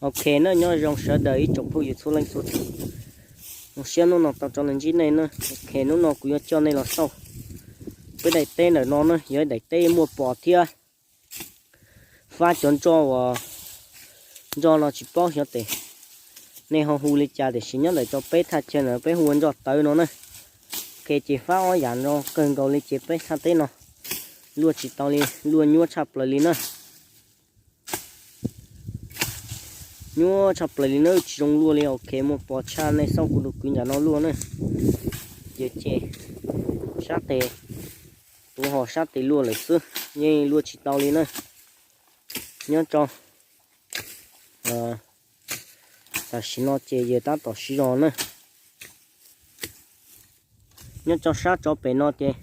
Ok na, nyob zoo sawv daws ib tsoom phooj ywg txhua leej txhua tus. Zoo siab hnub no tau rov los ntsib nej na. Ok, hnub no kuv yuav coj nej los xauj peb daim teb ntawm no na, yog ib daim teb muaj pos thiab fab cov ntsoj uas, ntsoj no tsis paub xyov tes nej ho hu li cas, tiam sis nyob ntawm rau peb thaj chaw ntawd peb hu ua ntsoj tawv no na. Ok, ces fab ob yam no kawg nkaus li ces peb thaj teb no luaj tsis tau li, luaj nyuaj tshaj plaws li na. Nyuaj tshaj plaws li na, tsis zoo luaj li. Ok, muaj pos tshaj, nej xauj kuv tus kwv nram no luaj na. Yog ces sab tes, kuv ho sab tes luaj lawm xwb, yeej luaj tsis tau li na. Nyob rau tam sim no ces yawg tab tom siv zog na. Nyob rau sab tsov pem no ces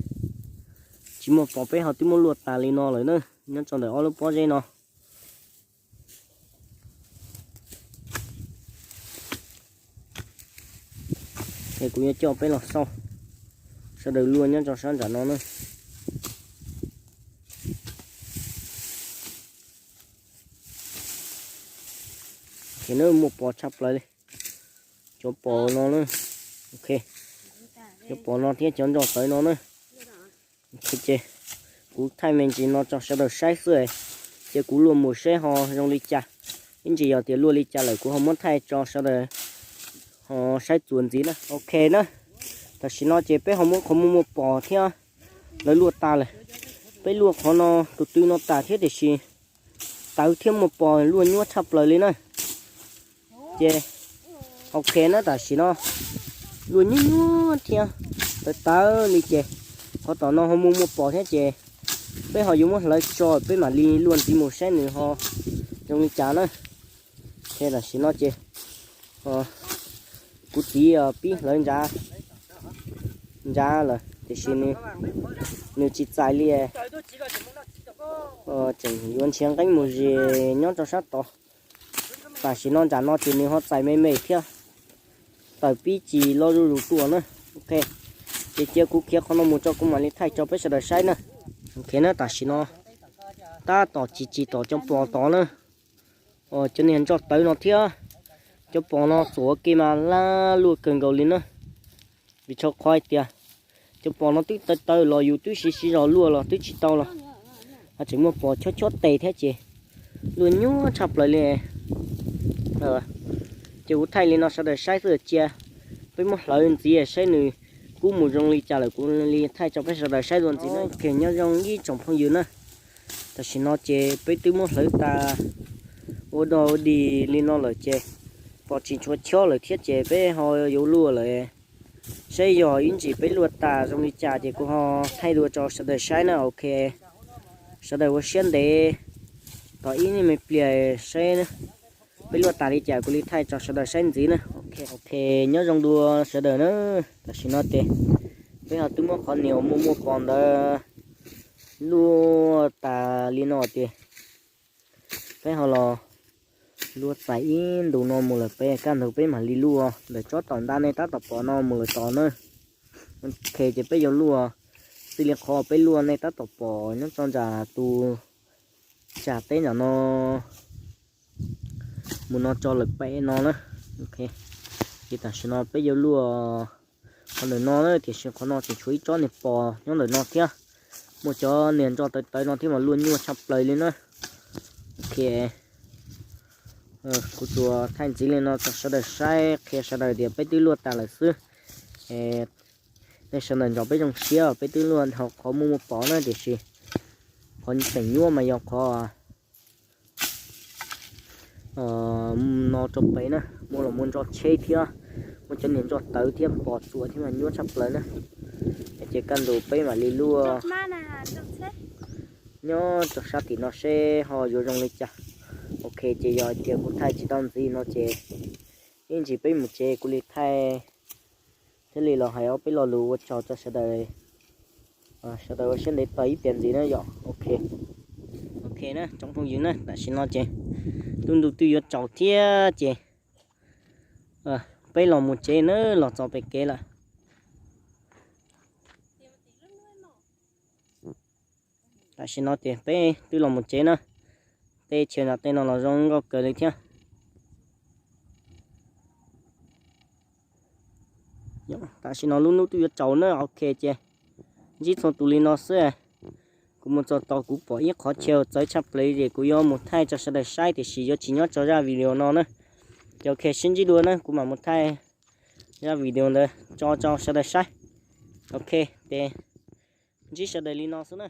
tsis muaj pos, peb ho twb muab luaj tas li no lawm na. Nyob rau ntawm ob lub pob zeb no es kuv yuav coj peb los xauj sawv daws luaj nyob rau sab nram no na. Ces na muaj pos tshaj plaws li. Cov pos no na, ok, cov pos no thiab cov ntsoj tawv no na. Ok, ces kuv thaij me ntsis no rau sawv daws saib xwb, ces kuv luaj mus saib ho zoo li cas. Ib ntsis yog tias luaj li cas lawm kuv ho muab thaij rau sawv daws ho saib txuas ntxiv na. Ok na, tam sim no ces peb ho muab qhov muaj muaj pos thiab lawv luaj tas lawm. Peb luaj qhov no tus tw no tas thiab tiam sis tawv thiab muaj pos luaj nyuaj tshaj plaws li na. Ces ok na, tam sim no luaj nyuaj nyuaj thiab tawv tawv li ces qhov tom no ho muaj muaj pos thiab ces peb ho yuav muab hlawv tso peb mam li luaj ntxiv mus saib nws ho zoo li cas na. Ok, tam sim no ces kuv txiv pib hlawv ntsav, ntsav lawm tiam sis nws tsis txais li. Tseem yuav nrhiav nqeeb mus zes nyob rau sab tod. Tam sim no nram no ces nws ho txais me me thiab, tawm pib ci loj zuj zus tuaj na. Ok, ces cia kuv khiav qhov no mus tso kuv mam li thaij rau peb sawv daws saib na. Ok na, tam sim no tab tom ci ci tom cov pos tod na. Cov niag ntsoj tawv no thiab cov pos no txuam ua ke mas laj luaj kawg nkaus li na. Vim rau qhov hais tias cov pos no twb tawv tawv los yus twb siv siv zog luaj los twb tsis tau los, ho tseem muaj pos chob chob tes thiab ces luaj nyuaj tshaj plaws li. Ces kuv thaij li no sawv daws saib xwb, cia peb muab hlawv ntxiv saib nws kub mus zoo li cas lawm kuv li thaij rau peb sawv daws saib dua ntxiv na. Ok, nyob zoo ib tsoom phooj ywg na, tam sim no ces peb twb muab hlawv tas ua dog ua dig li no lawm ces pos tsis tshua chob lawm thiab ces peb ho yuav luaj lawm. Saib yog ib ntsis peb luaj tas zoo li cas ces kuv ho thaij dua rau sawv daws saib na. Ok, sawv daws ua siab ntev tos ib me pliag saib peb luaj tas li cas kuv li thaij rau sawv daws saib ntxiv na. Ok, nyob zoo dua sawv daws na, tam sim no ces peb ho twb muab qhov niag uas muaj muaj pos ntawd luaj tas li no tias peb ho los luaj txais ib ntus no mus lawm peb kaj ntug peb mam li luaj ntawm tsob tom ntag nej tab tom pom no mus lawm tod na. Ok, ces peb yuav luaj txij li qhov peb luaj nej tab tom pom nyob rau nram tus tsam teb nram no mus no tso lawm pem no na. Ok, ces tam sim no peb yuav luaj qhov ntawm no na, tiam sis qhov no tseem tshuav ib tsob niag pos nyob ntawm no thiab. Muaj cov niag ntsoj tawv tawv no thiab mas luaj nyuaj tshaj plaws li na. Ok, kuv tsuas thaij ntxiv li no rau sawv daws saib qhia sawv daws tias peb twb luaj tas lawm xwb. Nej sawv daws nrog peb zoo siab peb twb luaj dhau qhov muaj muaj pos na, tiam sis qhov tseem nyuaj mas yog qhov no rau pem na, muaj los muaj ntsoj tsheb thiab, muaj cov niag ntsoj tawv thiab pos txuas thiab mas nyuaj tshaj plaws na. Ces kaj ntug peb mam li luaj nyob rau sab tim no seb ho yuav zoo li cas. Ok, ces yog hais tias kuv thaij tsis tau ntxiv no ces ib ntsis peb mus tsev kuv li thaij thiaj li los hais ob peb lo lus ua tsaug rau sawv daws, sawv daws ua siab ntev tos ib pliag ntxiv na yom. Ok, ok na tsoom phooj ywg na, tam sim no ces twb ntu twb yuav tsaus thiab ces peb los mus tsev na, los txog pem kev lawm. Tam sim no ces peb twb los mus tsev na, tej chaw nram tej no los zoo nkauj kawg li thiab. Tam sim no lub hnub twb yuav tsaus na, ok ces ntsib txhua tus li no xwb. Kuv mus txog tod kuv pom ib qhov chaw txawv tshaj plaws ces kuv yuav mus thaij tso sawv daws saib tiam sis yuav tsis nyob tso zaj video no na. Ces ok sib ntsib dua na, kuv mam mus thaij zaj video ntawd tso tso sawv daws saib. Ok, ces ntsib sawv daws li no xwb na.